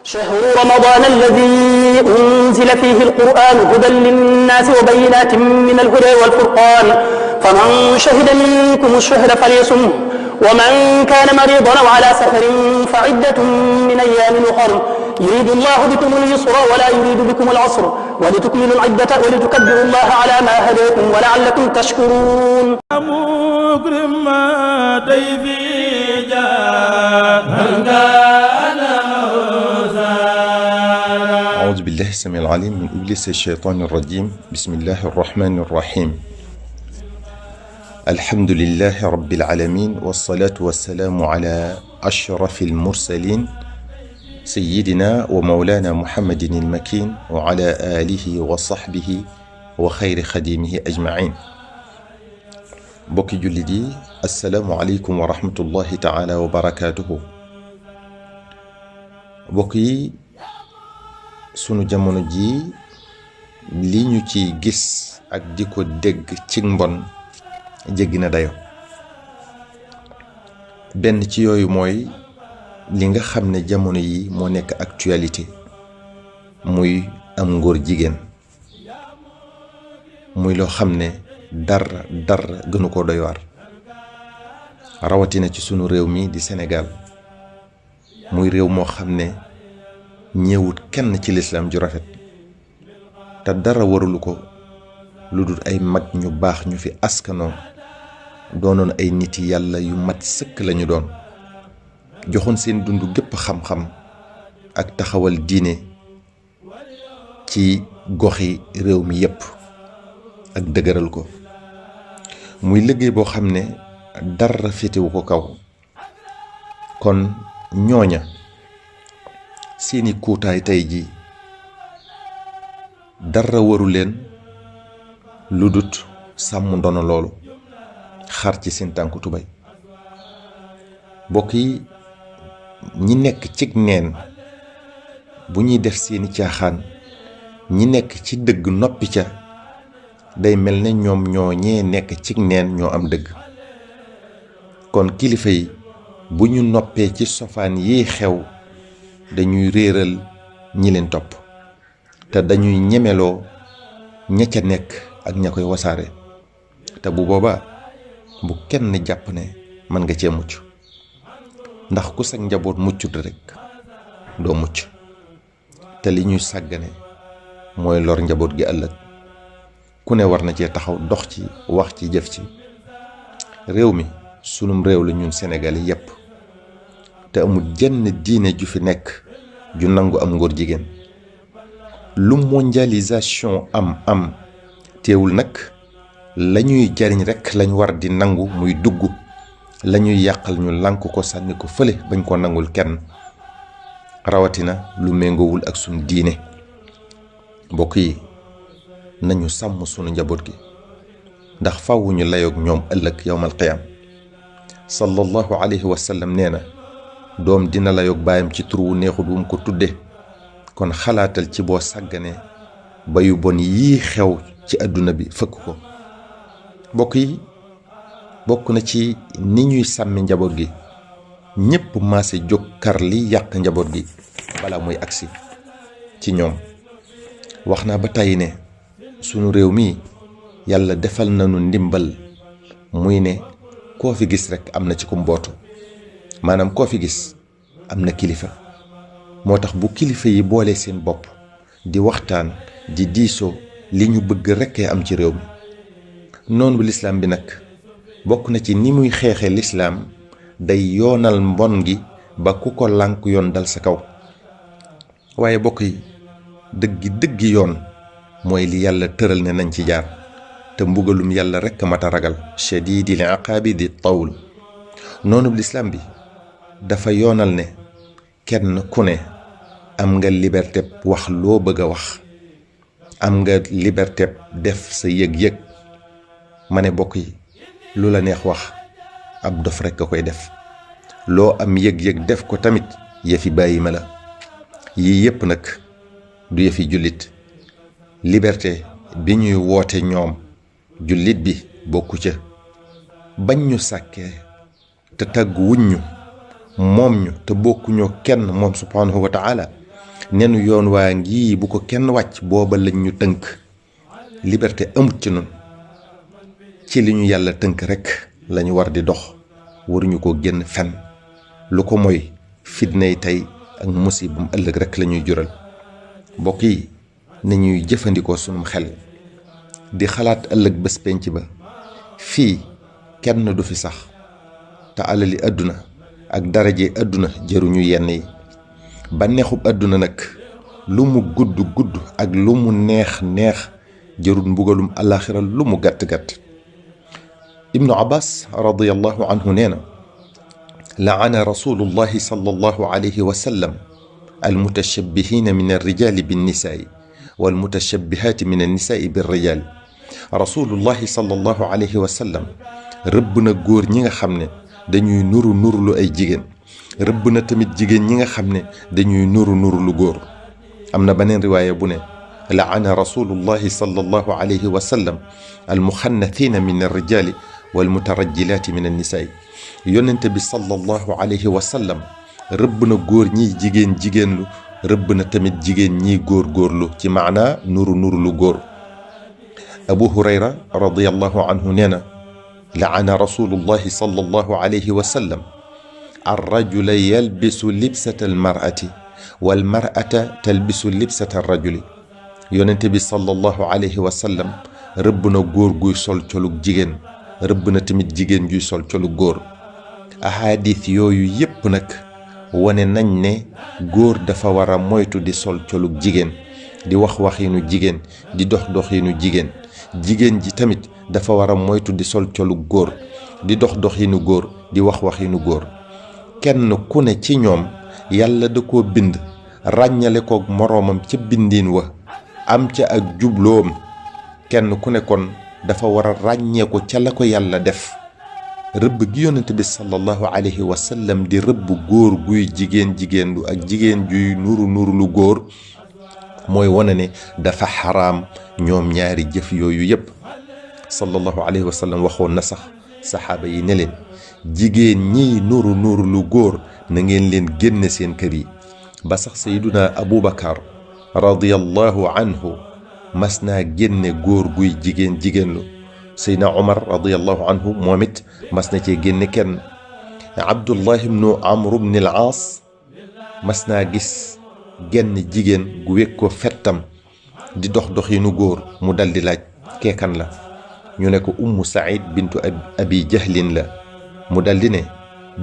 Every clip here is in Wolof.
شهر رمضان الذي أنزل فيه القرآن هدى للناس وبينات من الهدى والفرقان فمن شهد منكم الشهر فليصمه ومن كان مريضا أو على سفر فعدة من أيام أخر يريد الله بكم اليسر ولا يريد بكم العسر ولتكملوا العدة ولتكبروا الله على ما هداكم ولعلكم تشكرون. مكرم ضيفي أعوذ بالله السميع العليم من إبليس الشيطان الرجيم. بسم الله الرحمن الرحيم. الحمد لله رب العالمين والصلاة والسلام على أشرف المرسلين سيدنا ومولانا محمد المكين وعلى آله وصحبه وخير خديمه أجمعين. بوكي جلدي السلام عليكم ورحمة الله تعالى وبركاته. بوكي sunu jamono ji li ñu ci gis ak diko dégg ci mbon jéggi na dayo benn ci yooyu mooy li nga xam ne jamono yi moo nekk actualité muy am ngóor jigéen muy loo xam ne dara gënu ko doy waar rawatina ci sunu réew mi di Sénégal muy réew moo xam ne ñëwut kenn ci l'islam ju rafet te dara warulu ko lu dul ay mag ñu baax ñu fi askanoo doonoon ay nit yàlla yu mat sëkk lañu doon joxoon seen dund gépp xam-xam ak taxawal diine ci goxi réew mi yépp ak dëgëral ko muy liggéey boo xam ne dara féetewu ko kaw kon ñooña seeni kuutaay tey ji dara waru leen lu dut sàmm ndono loolu xar ci seen tànku tubay bokk yi ñi nekk ci neen bu ñuy def seeni caaxaan ñi nekk ci dëgg noppi ca day mel ne ñoom ñoo ñee nekk ci neen ñoo am dëgg kon kilifa yi bu ñu noppee ci sofaan yi xew dañuy réeral ñi leen topp te dañuy ñemeloo ña ca nekk ak ña koy wasaare te bu boobaa bu kenn jàpp ne mën nga cee mucc ndax ku sag njaboot muccut rek doo mucc te li ñuy sàggane mooy lor njaboot gi ëllëg ku ne war na cee taxaw dox ci wax ci jëf ci réew mi sunum réew la ñun Sénégal yépp te amul jenn diine ju fi nekk ju nangu am ngóor jigéen lu mondialisation am teewul nag lañuy jariñ rekk lañ war di nangu muy dugg lañuy yàqal ñu lànk ko sànni ko fële bañ ko nangul kenn rawatina lu méngowul ak sunu diine mbokk yi nañu sàmm sunu njaboot gi ndax faaw ñu layoog ñoom ëllëg yawmal qiyaam sallallahu alayhi wa sallam nee na doom dina la yog baayam ci tur wu neexut wu mu ko tudde kon xalaatal ci boo sàggane ba yu bon yii xew ci àdduna bi fëkk ko mbokk yi bokk na ci ni ñuy sàmmi njaboot gi ñépp maase jóg kar li yàq njaboot gi bala muy agsi ci ñoom wax naa ba tàyyi ne sunu réew mi yàlla defal nañu ndimbal muy ne koo fi gis rekk am na ci ku mbootu maanaam koo fi gis am na kilifa moo tax bu kilifa yi boole seen bopp di waxtaan di diisoo li ñu bëgg rekkee am ci réew mi noonu lislaam bi nag bokk na ci ni muy xeexe lislaam day yoonal mbon gi ba ku ko lànk yoon dal sa kaw waaye bokk yi dëggi yoon mooy li yàlla tëral ne nañ ci jaar te mbugalum yàlla rekk mata ragal shadidil iqaabi di tawl noonu lislaam bi dafa yoonal ne kenn ku ne am nga liberté wax loo bëgg a wax am nga liberté def sa yëg-yëg ma ne bokk yi lu la neex wax ab dof rekk a koy def loo am yëg-yëg def ko tamit yëfi bàyyi ma la yii yépp nag du yëfi jullit liberté bi ñuy woote ñoom jullit bi bokku ca bañ ñu sàkkee te tàggu wuñ ñu moom ñu te bokkuñoo kenn moom subhanahu wa ta'ala nenu yoon waa ngi bu ko kenn wàcc booba lañ ñu tënk liberté amut ci nun ci li ñu yàlla tënk rekk lañu war di dox waruñu ko génn fenn lu ko mooy fitnay tey ak musibam ëllëg rekk lañuy jural mbokk yi ni ñuy jëfandikoo sunum xel di xalaat ëllëg bés penc ba fii kenn du fi sax te alali àdduna ak daraje àdduna jëruñu yenn yi bànneexub àdduna nag lu mu gudd gudd ak lu mu neex neex jërul mbugalum alaxira lu mu gàtt gàtt ibnu abbas radiyallahu anhu nee na laana rasulullahi sallallahu alayhi wa sallam almutashabbihina min alrijali binnisaai walmutashabbihaati min annisaai birrijal rasulullahi sallallahu alayhi wa sallam rëbb na góor ñi nga xam ne dañuy nuru nurulu ay jigéen rëbb na tamit jigéen ñi nga xam ne dañuy nuru nurulu góor am na beneen riwaaya bu ne laana rasulullahi sallallahu alayhi wa sallam almuxannathina min alrijali walmutarajjilaati min annisaai yonente bi sallallahu alayhi wa sallam rëbb na góor ñiy jigéen jigéenlu rëbb na tamit jigéen ñiy góor góorlu ci maanaa nuru nurulu góor abu hurayra radiyallahu anhu nee na laana rasulullahi sallallahu alayhi wa sallam arrajula yalbisu libsata almar'ati walmar'ata talbisu libsata arrajuli yonente bi sallallahu alayhi wa sallam rëbb na góor guy sol colug jigéen rëbb na tamit jigéen juy sol colug góor ahadith yooyu yépp nag wone nañ ne góor dafa war a moytu di sol colug jigéen di wax waxinu jigéen di dox doxinu jigéen jigéen ji tamit dafa war a moytu di sol colug góor di dox doxinu góor di wax waxinu góor kenn ku ne ci ñoom yàlla da koo bind ràññale koog moroomam ca bindiin wa am ca ak jubloom kenn ku ne kon dafa war a ràññeeku ca la ko yàlla def rëbb gi yonent bi sallallahu alayhi wa sallam di rëbb góor guy jigéen lu ak jigéen juy nuru nuru lu góor mooy wane ne dafa xaraam ñoom ñaari jëf yooyu yépp sallallahu alayhi wa sallam waxoon na sax saxaaba yi ne leen jigéen ñiy nuru nuru lu góor na ngeen leen génne seen kër yi ba sax sayyiduna abubakar radiyallahu anhu mas naa génne góor guy jigéen lu sayyidina omar radiyallahu anhu moom it mas na cee génne kenn abdullah ibnu amr ibn al-aas mas naa gis genn jigéen gu wekk ko fettam di dox doxinu góor mu daldi laaj keekan la ñu ne ko ummu saïd bintu abi jahlin la mu daldi ne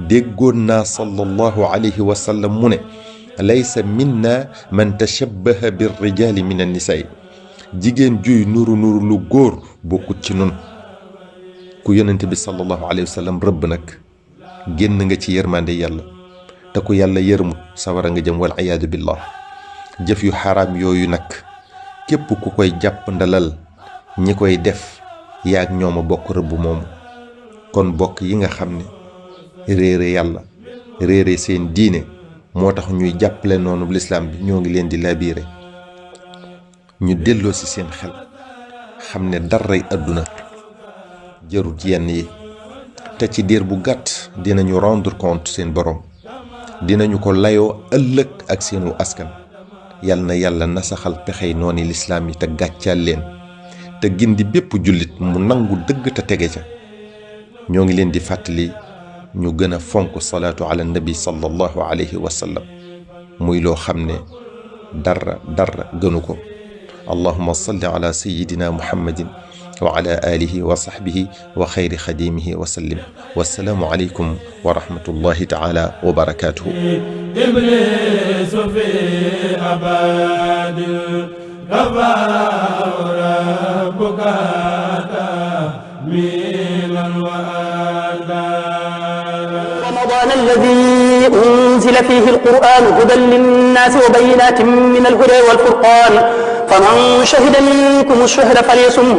déggoon naa sallallahu alayhi wa sallam mu ne laysa minna man tashabbaha birrijali min annisaay jigéen juy nuru nuru lu góor bokkut ci nun ku yonente bi sallallahu alayhi wa sallam rëbb nag génn nga ci yërmande yàlla te ku yàlla yërmut sawara nga jëm wal iyaadu billah jëf yu xaraam yooyu nag képp ku koy jàpp ndalal ñi koy def yaag ñooma bokk rëbb moomu kon bokk yi nga xam ne réere yàlla réere seen diine moo tax ñuy jàppale noonu lislaam bi ñoo ngi leen di labiire ñu delloo ci seen xel xam ne daray àdduna jarut yenn yi te ci diir bu gàtt dinañu rendre compte seen borom dinañu ko layoo ëllëg ak seenu askan yal na yàlla nasaxal pexey nooni lislaam yi te gàccaal leen te gindi bépp jullit mu nangu dëgg te tege ca ñoo ngi leen di fàttali ñu gën a fonk salaatu ala nabi sallallahu alayhi wa sallam muy loo xam ne dara gënu ko allahumma salli ala sayyidina muhammadin wa ala alihi wa sahbihi wa xayri xadimihi wa sallim wassalaamu aleykum wa rahmatullahi taala wa barakatuhu iblis fi abadil rabbuka minan wa رمضان الذي أنزل فيه القرآن هدى للناس وبينات من الهدى والفرقان فمن شهد منكم الشهر فليصمه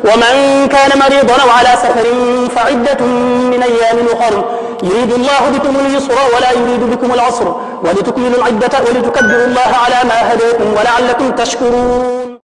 ومن كان مريضا أو على سفر فعدة من أيام أخر يريد الله بكم اليسر ولا يريد بكم العسر ولتكملوا العدة ولتكبروا الله على ما هداكم ولعلكم تشكرون